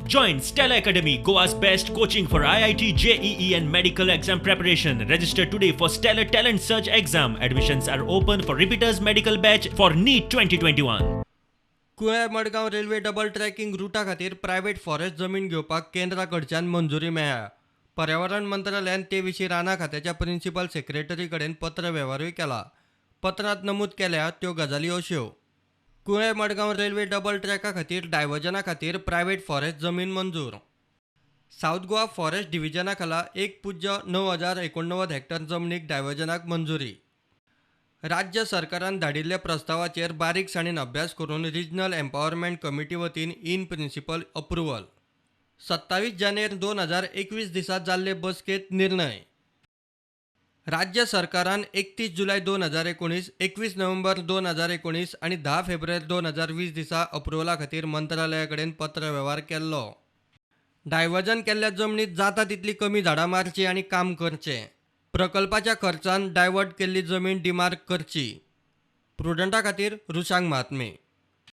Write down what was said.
Join Stella Academy, Goa's best coaching for IIT, JEE, and medical exam preparation. Register today for Stellar Talent Search exam. Admissions are open for repeaters medical batch for NEET 2021. Collem Madgaon railway double tracking rota खातीर private forest जमीन घेवपाक केंद्रा कडच्यान मंजुरी मेळ्ळ्या. पर्यावरण मंत्रालयान ते विशीं रानां खात्याच्या प्रिन्सिपल सेक्रेटरी कडेन पत्र वेव्हारूय केला. पत्रांत नमूद केल्या त्यो गजाली अश्यो: कुळें मडगांव रेल्वे डबल ट्रॅका खातीर डायवर्जना खातीर प्रायव्हेट फॉरेस्ट जमीन मंजूर. सावथ गोवा फॉरेस्ट डिव्हिजना खाला 1.9089 हॅक्टर जमनीक डायवर्जनाक मंजुरी. राज्य सरकारान धाडिल्ल्या प्रस्तावाचेर बारीकसाणेन अभ्यास करून रिजनल एम्पावरमेंट कमिटी वतीन इन प्रिन्सिपल अप्रुव्हल. 27 जानेर 2021 दिसा जाल्ले बसकेंत निर्णय. राज्य सरकारान 31 जुलय 2019, 21 नोव्हेंबर 2019 आनी 10 फेब्रुवारी 2020 दिसा अप्रुव्हला खातीर मंत्रालया कडेन पत्रवेव्हार केल्लो. डायवर्जन केल्ल्या जमनीत जाता तितली कमी झाडां मारची आनी काम करचें. प्रकल्पाच्या खर्चान डायवर्ट केल्ली जमीन डिमार्क करची. प्रुडंटा खातीर रुशांग महात्मे.